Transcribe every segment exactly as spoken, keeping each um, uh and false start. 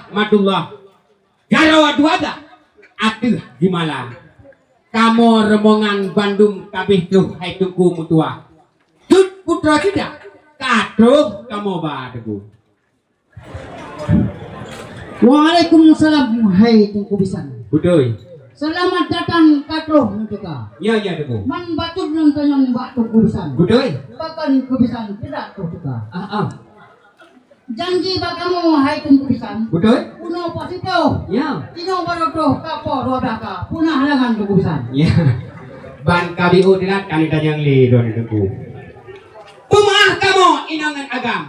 Rahmatullah. Jaroe dua gak ateueh jeumala. Kamoe rombongan bandum kabeh troh hai Teungku meutuah. Cut putroe ceudah ka troh kamoe ba Teungku. Waalaikumsalam, hai Teungku Bisan. Beutôi. Seulamat datang ka troh neuteuka. Ya, ya, Teungku. Man bacut lôn tanyong bak Teungku Bisan. Beutôi. Pakon Teungku Bisan tidak troh teuka? Ah, ah. Janji bak kamoe, hai Teungku Bisan. Beutôi. Bunoe poh siplôh. Ya. Inoe barô troh ka poh dua blah ka. Peue na halangan Teungku Bisan? Ya. Ban ka biôh teulat ka neutanyong lé droeneuh Teungku. Peumeu'ah kamoe inong ngon agam.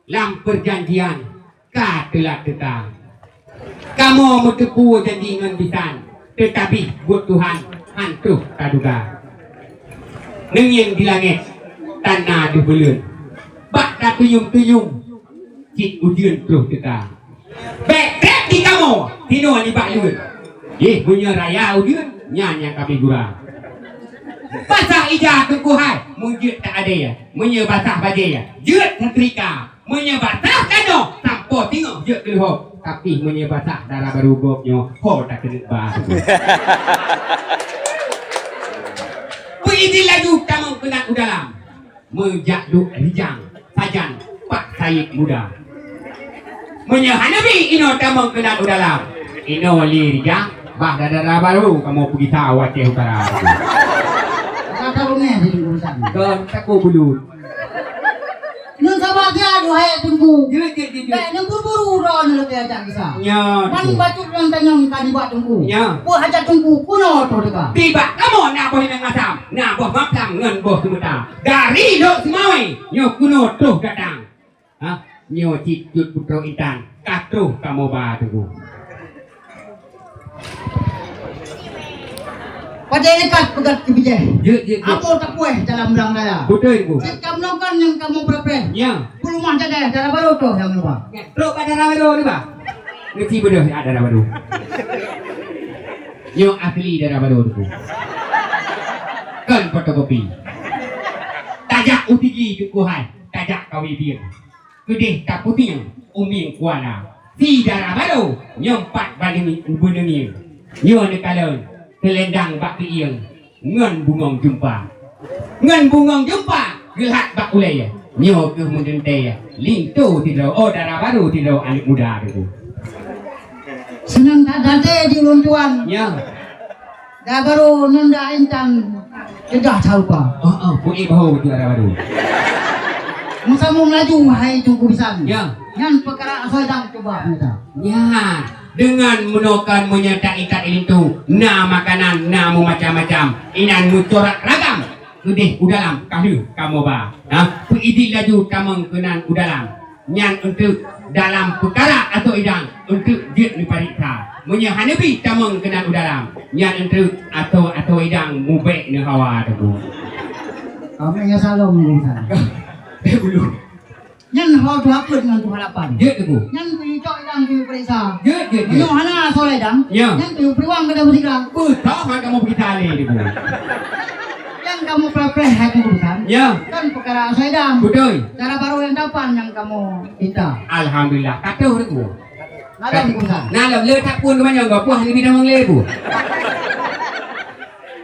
Lam peujanjian ka teulat teuka. Kamoe meuteupeue janji ngon Bisan, teutapi buet Tuhan han troh taduga. Neungieng di langét, tanda deuh buleuen. Bak tatuyueng-tuyueng, cit ujeuen troh teuka. Bèk trép di kamoe, sinoe nibak luweue. Jih, meunyoe raya ujeuen, nyan nyang ka bri gura. Basah ija Teungku hai, meujeuet tak adé. Meunyoe basah bajèe, jeuet setrika. Meunyoe basah kanoe, sampoe singoh jeuet keu leuhob. Tapi meunyoe basah dara barô gobnyoe, ho takeuneuk ba. Peuidin laju tamong keunan u dalam. Meujak duek rijang, sajan bak sayeuep muda. Meunyoe hana bi inoe tamong keunan u dalam, inoe lé rijang, bah dara barô kamoe peugisa u Aceh Utara. Ka taroe nyan di urusan. Kon takot bulut. Nyoe sabar siat, wahai Teungku. Jeuet, jeuet, jeuet, jeuet. Bèk neuburu-buru droeneuh lagèe jak gisa. Nyo, Teungku. Man bacut lôn tanyong ka nibak Teungku. Nyo. Peue hajat Teungku, keunoe troh teuka? Tibak kamoe na boh inong asam, na boh maplang ngon boh seumeuta. Dari Lhokseumawe, nyoe keunoe troh datang. Ha? Nyoe cit cut putroe intan, ka troh kamoe ba Teungku. Padahai ikat peugöt keu bijéh. Jeuet, jeuet, jeuet. Apo tapuéh dalam blang raya. Beutôi, Bu. Cit ka meunokon nyang kamoe preh-preh. Ya. Peuleumah jadéh dara barô troh nyang meuba. Ya, trok bak dara barô ni, Bah. Ngeuci beudôh ya dara barô. Nyoe asli dara barô tu. Kon fotokopi. Tajak u Tigi Teungku hai, tajak kawe bieng. Keudeh tapeutieng u Mieng Kuala. Si dara barô nyoe pat bak beuneumieng. Nyoe neukalon seulendang bak keuieng ngon bungöng jeumpa. Ngon bungöng jeumpa geuhat bak ulèe. Nyoe keuh meuteuntèe linto sidroe, oh, dara barô sidroe aneuk muda tu. Seunang that até di ulôn tuan. Ya. Dara barô ngon dara intan ceudah sarupa. Oh, oh, peuék bahô beutôi dara barô. Meusamong laju hai Teungku Bisan. Ya. Nyan peukara asoe dang cuba mita. Ya, deungon meunokan meunyoe ikat linto, na makanan, na meumacam-macam. Inan meucorak ragam. Keudeh u dalam ka lheueh kamoe ba. Ha, peuidin laju tamong keunan u dalam. Nyan eunteuk dalam peukara asoe idang eunteuk jeuet neupareksa. Meunyoe hana bi tamong keunan u dalam, nyan eunteuk asoe-asoe idang mubèk neuhawa teungku. Kami nyang salom di sana. Eh, bulu. Nyan ho teuhapeuet ngon teuharapan. Jeuet teungku. Nyan keuh cok idang keuh peuriksa. Jeuet, jeuet, jeuet. Meunyoe hana asoe idang, ya, nyan keuh peuluang keu daun sigra. Beutôi, han kamoe peugisa lé teungku. Nyang kamoe preh-preh hai teungku bukan? Ya. Kan peukara asoe idang. Beutôi. Dara barô nyang dapan nyang kamoe Ita. Alhamdulillah. Ka troh teungku. Nalom kusa. Nalom le tak pun kemanyong gak puah ni bidang lé bu.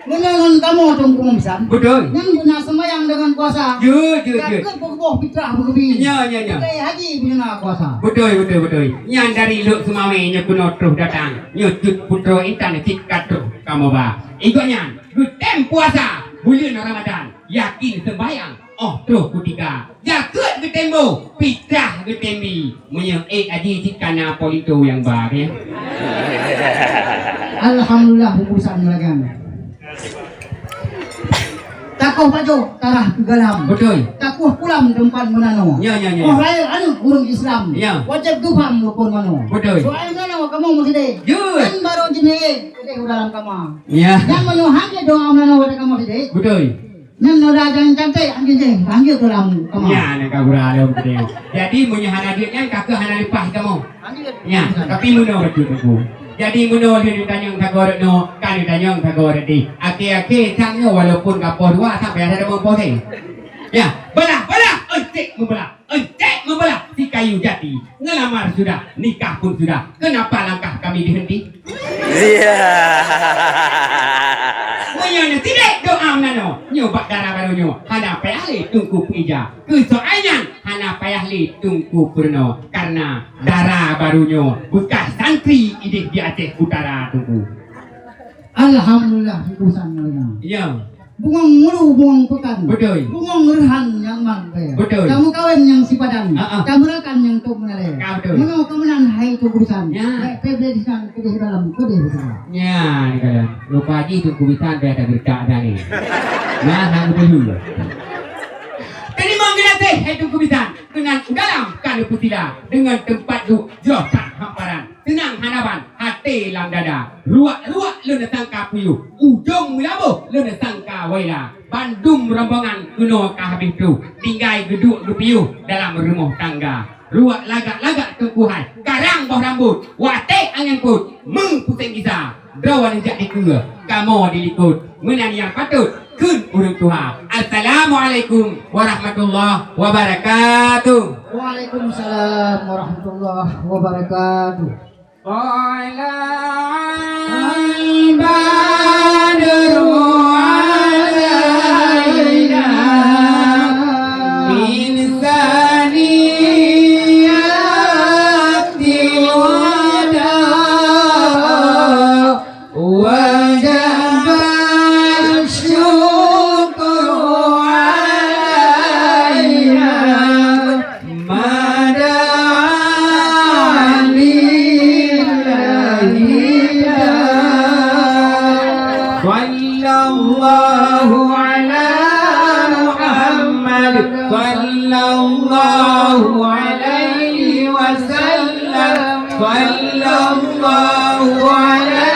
Meunyoe ngon kamoe teungku Imam Sam. Beutôi. Nyan beuna seumayang deungon puasa. Ya, ya, ya. Jakeuet beuboh fitrah beugeubri. Ya, ya, ya. Pakai haji beuna kuasa. Beutôi, beutôi, beutôi. Nyan dari Lhokseumawe nyoe keunoe troh datang. Nyoe cut putroe intan cit ka troh kamoe ba. Igoe nyan geutem puasa buleuen Ramadan. Yakin seumbayang. Oh, troh kutika. Jakeuet geutem boh, fitrah geutem bi. Meunyoe ék aji cit kana po linto nyang ba, ya. Alhamdulillah, urusan lagèe nyan. Takoh pajoh tarah keu galam. Beutôi. Takoh pulam teumpat meunanoe. Ya, ya, ya. Oh, rayeuk aneuk ureueng Islam. Ya. Wajéb geupham rukon manoe. Beutôi. Doa meunanoe kamoe meusidéh. Ya. Kan barô jeuet keudeh u dalam kama. Ya. Nyang meunyoe hana doa meunanoe watèe kamoe sidéh. Beutôi. Nyan noda nyang cantik, anjing jih, panggil tulang. Come on. Nyan ka gura lom tadi. Jadi, meunyoe hana duit nyan, ka keuh hana leupah kamoe. Panggil. Nyan, tapi meunoe bacut teungku. Jadi, meunoe lheueh neutanyong sagoe rot noe, ka neutanyong sagoe rot deh. Akhé-akhé, sang nyoe walaupun ka poh dua, sampai ada deungon poh seh. Ya, beulah, beulah, encik meubeulah. Encik meubeulah si kayu jati, ngeulamar Sudah, nikah pun sudah. Kenapa langkah kami dihenti? Iya. Meunyoe nyoe sidek doa meunanoe, nyoe bak dara barô nyoe hana payah lé Teungku peuija. Keu soai nyan hana payah lé Teungku peurunoe, karena dara barô nyoe bekas santri idéh di Aceh Utara, Teungku. Alhamdulillah, Teungku Bisan nyoe. Iya. Bungong mulu bungong peukan. Beutôi. Bungong reuhan nyang mat bèe. Beutôi. Tameukawen nyang sipadan. Ha, ha. Tameurakan nyang tôb meunalèe. Ka beutôi. Meunoe keu meunan hai Teungku Bisan. Ya. Bèk peubleh disan keudeh dalam keudeh luwa. Nya, ni kala. Rupa jih Teungku Bisan dah ada berita dah ni. Nah, hang beutôi. Teurimong geunaséh hai Teungku Bisan. Keunan u dalam ka neupeusila deungon teumpat duek jroh that hamparan. Seunang hana ban até lam dada. Ruak-ruak lôn sangka puyôh, ujông meulaboh lôn sangka waila. Bandum rombongan keunoe ka habéh troh, tinggai geuduek geupiôh dalam rumoh tangga. Ruak lagak-lagak Teungku hai, karang boh rambôt, watèe angén pôt, meupuseng gisa. Droeneuh jak dikeue, kamoe dilikôt. Meunan nyang patôt kheun ureueng tuha. Assalamualaikum warahmatullahi wabarakatuh. Waalaikumsalam warahmatullahi wabarakatuh. طلع البدر علينا من ثنيات الوداع وجب الشكر علينا ما دعا لله داع. صلى الله على محمد، صلى الله عليه وسلم، صلى الله على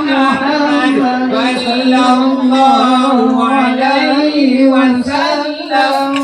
محمد، صلى الله عليه وسلم.